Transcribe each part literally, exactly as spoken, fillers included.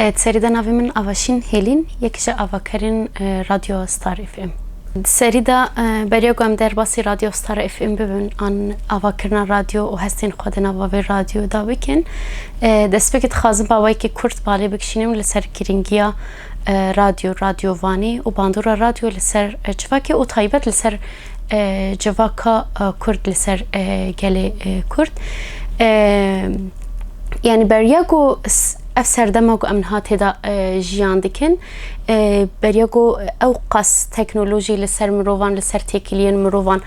E, di serî de navê min Avaşîn Hêlîn, yek ji avakarên, e, Radyo Star F M. Di serî de, e, beriya ku em derbasî Radyo Star F M bibin, an avakirina radyo û hestên xwe di nava vê radyo de bikin, e, destpêkê dixwazim bi awayekî kurt balê bikişînim li ser girîngiya, e, radyo, radyo vanî û bandora radyo li ser, e, civakê û taybet li ser, e, civaka, e, kurd, li ser, e, gelê, e, kurd. E, Yanî beriya ku s-, ev serdema ku em niha tê de, e, jiyan dikin, e, beriya ku ew qas teknolojî li ser mirovan, li ser têkiliyên mirovan,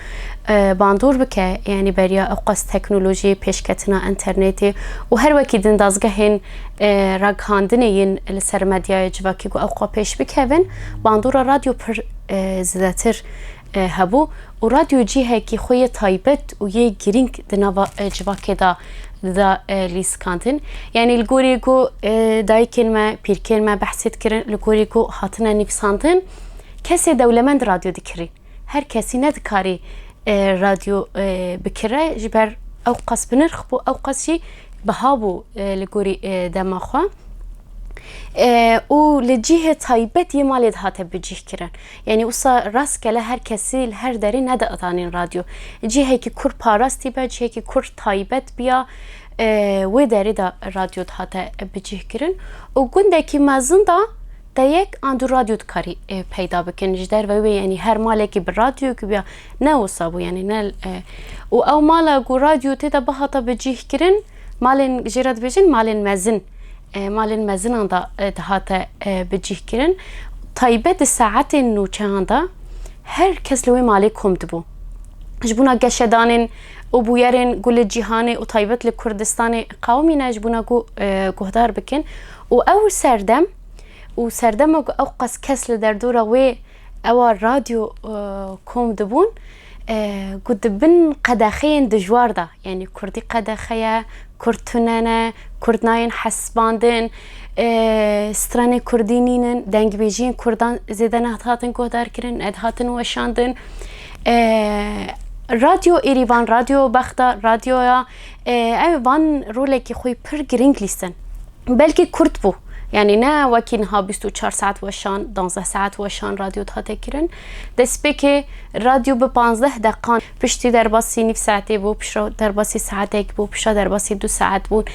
e, bandor bike, yanî beriya ew qas teknolojiyê, pêşketina înternetê û her wekî din dazgehên, e, ragihandinê yên li ser medyaya civakî ku ew xwe pêş bikevin, bandora radyo pir, e, zêdetir e, hebû û radyo cihekî xwe yê taybet û yê girîng di nava, e, civakê de dida, e, lîskandin. Yanî li gorî ku, e, dayikên me, pîrkên me behsê dikirin, li gorî ku hatine nivîsandin, kesê dewlemend radyo dikirî. Her kesî nedikarî, e, radyo, e, bikire, ji ber ew qas binirx bû, ew qas jî biha bû, e, li gorî, e, dema xwe. E, û li cihê taybet yê malê dihate bicihkirin. Yanî wisa rastgele her kesî li her derê nedidanîn radyo. Cihekî kur parastî be, cihekî kur taybet biya, e, wê derê de radyo dihate bicihkirin. Û gundekî mezin de te yek an du radyo dikarî, e, peyda bikin. Ji derve wê, yanî her malekî bi radyoyekî biya, ne wisa bû, yanî ne, e, û ew mala ku radyo tê de bihata bicihkirin, malên, jê re dibêjin malên mezin. E, malên mezinan de, e, dihate, e, bicihkirin. Taybet di saetên nûçeyan de her kes li wê malê kom dibû. Ji bona geşedanên û bûyerên ku li cîhanê û taybet li Kurdistanê qewimîne, ji bona ku, e, guhdar bikin. Û ew serdem û serdema ku ew qas kes li derdora wê ewa radyo, e, kom dibûn, e, ku di bin qedexeyên dijwar de, yanî kurdî qedexe ye, kurd tune ne, kurd nayên hesibandin, e, stranê kurdî nînin, dengbêjiyên kurdan zêde nedihatin guhdarkirin, nedihatin weşandin. E, Radyo Êrîvan, Radyo Bexda, radyoya, e, ew van rolekî xwe pir girîng lîstin. Belkî kurt bû. Yanî ne wekî niha bîst û çar saet weşan, danzdeh saet weşan radyo dihate kirin. Destpêkê radyo bi panzdeh deqan, piştî derbasî nîv saetê bû, piştre derbasî saetek bû, piştre derbasî du saet bûn.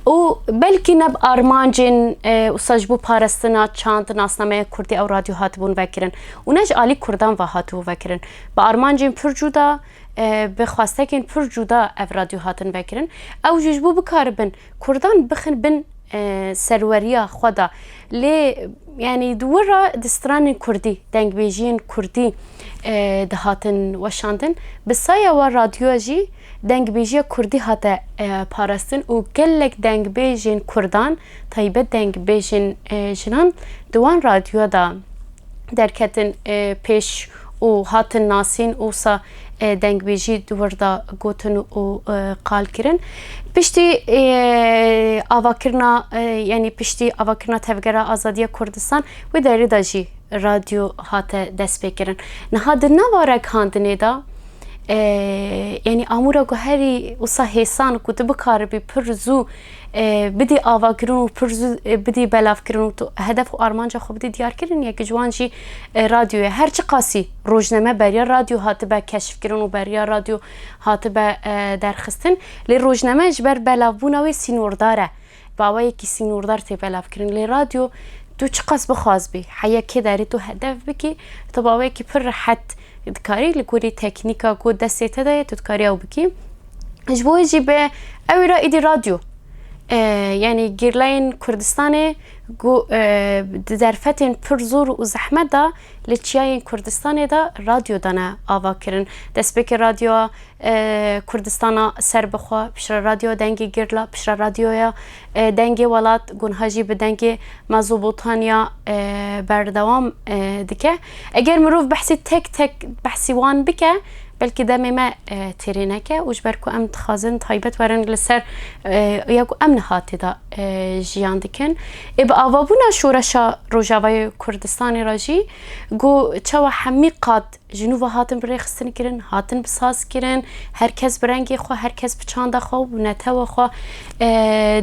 Û belkî ne bi armancên, e, wisa ji bo parastina çand, nasnameya kurdî ew radyo hatibûn vekirin. Û ne ji alî kurdan ve hatibû vekirin. Bi armancên pir cuda, e, bi xwestekên pir cuda ev radyo hatin vekirin. Ew jî ji bo bikaribin kurdan bixin bin, e, serweriya xwe de. Lê, yanî di wir re di stranên kurdî, dengbêjiyên kurdî, e, dihatin weşandin. Bi saya we radyoya jî dengbêjiya kurdî hate, e, parastin û gelek dengbêjên kurdan, taybet dengbêjên, e, jinan di wan radyoya de derketin, e, pêş û hatin nasîn û wisa, e, dengbêjî di wir de gotin û, e, qal kirin. Piştî, e, avakirina, e, yanî piştî avakirina Tevgera Azadiya Kurdistan wê derê de jî radyo hate destpêkirin. Niha di nava ragihandinê de, e, yanî amûra ku herî wisa hêsan ku tu bikaribî pir zû e, bidî avakirin û pir zû, e, bidî belavkirin û tu hedef û armanca xwe bidî diyarkirin, yek ji wan jî, e, radyo ye. Her çiqasî rojname beriya radyo hatibe keşfkirin û beriya radyo hatibe, e, derxistin. Lê rojname ji ber belavbûna wê sînordar e. Bi awayekî sînordar tê belavkirin. Lê radyo tu çiqas bixwaz bî, heya kê derê tu hedef bikî, tu bi awayekî pir rehet dikarî li gorî teknîka ku destê te de ye, tu dikarî ew bikî. Ji bo wê jî bi ew re êdî radyo, e, yanî girlayên Kurdistanê ku, e, di derfetên pir zor û zehmet de li çiyayên Kurdistanê de radyo dane ava kirin. Destpêkê radyoya, e, Kurdistana Serbixwe, piştre radyoya Dengê Girla, piştre radyoya, e, Dengê Welat, ku niha jî bi Dengê Mezobotanya, e, berdewam, e, dike. Eger mirov behsî tek tek behsî wan bike, belkî demê me, e, têrê neke û ji ber ku em dixwazin taybet werin li ser, e, ya ku em niha tê de, e, jiyan dikin. Ê bi avabûna şoreşa Rojavayê Kurdistanê re jî ku çawa hemî qat ji nû ve hatin birêxistin kirin, hatin bi saz kirin, her kes bi rengê xwe, her kes bi çanda xwe û bi netewa xwe, e,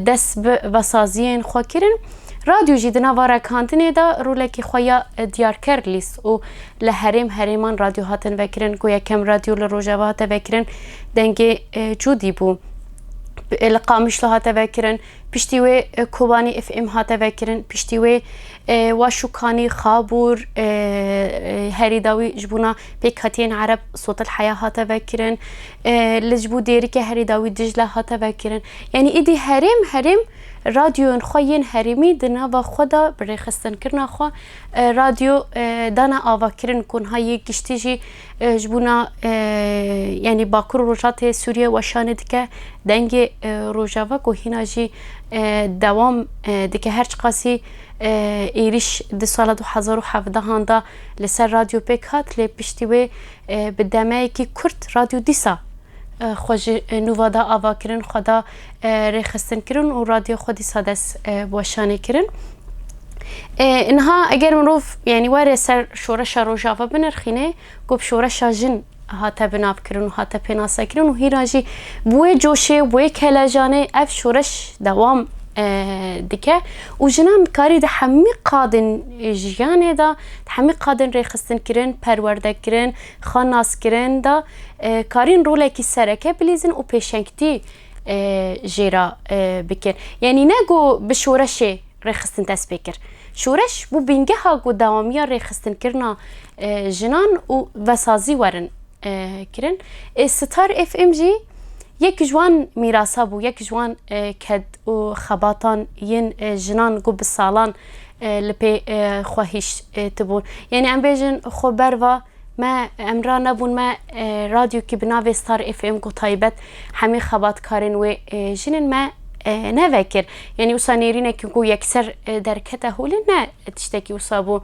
dest bi vesaziyên xwe kirin. Radyo jî di nava ragihandinê de rolekî xwe ya, e, diyarker lîst û li herêm herêman radyo hatin vekirin. Ku yekem radyo li Rojava hate vekirin, dengê, e, Cûdî bû. E, li Qamişlo hate vekirin. Piştî wê, e, Kobanî F M hate vekirin. Piştî wê, e, Waşûkanî, Xabûr, e, e, herî dawî ji bona pêkhatiyên Ereb Sotil Heya hate vekirin. E, li ji bo Dêrike herî dawî Dicle hate vekirin. Yanî îdî herêm herêm radyoyên xwe yên herêmî di nava xwe de bi rêxistinkirina xwe, e, radyo, e, dane avakirin ku niha yê giştî jî, e, ji bona, e, yanî Bakur û Rojatê Sûriye weşanê dike, dengê, e, Rojava ku hîna jî, e, dewam, e, dike. Her çiqasî, e, êrîş di sala du hezar û hevdehan de li ser radyo pêk hat, lê piştî wê, e, bi demeyekî kurt radyo dîsa, e, xwe ji, e, nûva da avakirin, xwe da, e, rêxistin kirin û radyo xwe dîsa dest, e, bi weşanê kirin. E, niha eger mirov, yanî were ser şoreşa Rojava binirxîne, ku bi şoreşa jin hate binavkirin û hate pênasekirin û hîra jî bi wê coşê, bi wê kelejanê ev şoreş dewam, e, dike û jinan karî di hemî qadên jiyanê de, di hemî qadên rêxistinkirin, perwerdekirin, xwe naskirin de, e, karîn rolekî sereke bilîzin û pêşengtî, e, jê re, e, bikin. Yanî ne ku bi şoreşê rêxistin dest pê kir. Şoreş bû bîngeha ku dewamiya rêxistinkirina, e, jinan û vesazî werin, e, kirin. Ê Star F M jî yek ji wan mîrasa bû, yek ji wan, e, ked û xebatan yên, e, jinan ku bi salan, e, li pê, e, xwe hişt, e, tibûn. Yanî em bêjin xwe berva me, em ranebûn me, e, radyokî bi navê Star F M ku taybet hemî xebatkarên wê, e, jin in me, e, nevekir. Yanî wisa nêrînekî ku yekser, e, derkete holê ne tiştekî wisa bû.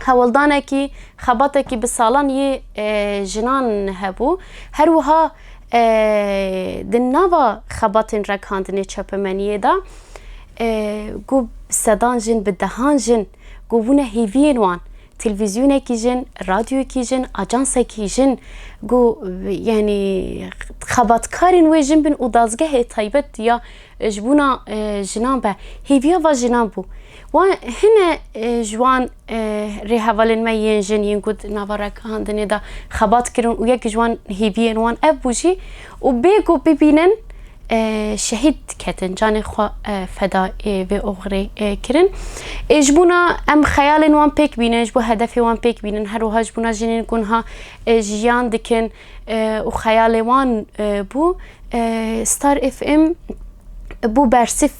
Hewldanekî, xebatekî bi salan yê, e, jinan hebû. Her wiha, e, di nava xebatên ragihandinê çapemeniyê de, e, ku sedan jin, bi dehan jin ku bûne hêviyên wan, televîzyonekî jin, radyoyekî jin, ajansekî jin, ku, yanî, xebatkarên wê jin bin û dazgehê taybet ya ji bona, e, jinan be. Hêviya va jinan bû. Wan hine, e, ji wan, e, rêhevalên me yên jin yên ku di nava ragihandinê de xebat kirin û yek ji wan hêviyên wan ev bû jî û bê ku bibînin, e, şehîd ketin, canê xwe, e, feda, e, vê oxirê, e, kirin. Ê ji bona em xeyalên wan pêk bînin, ji bo hedefê wan pêk bînin, her wiha ji bona jinên ku niha, e, jiyan dikin, e, û xeyalê wan, e, bû, e, Star F M bû bersîv,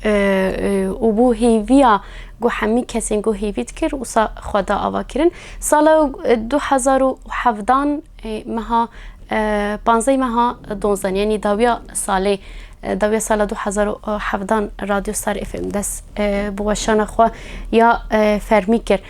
e, e, û bû hêviya ku hemî kesên ku hêvî dikir wisa xwe da ava kirin. Sala, e, du hezar û hevdan, e, meha, e, panzdeh meha donzdan, yanî dawiya salê, e, dawiya sala du hezar û hevdan Radyo Star F M dest, e, bi weşana xwe ya, e, fermî kir.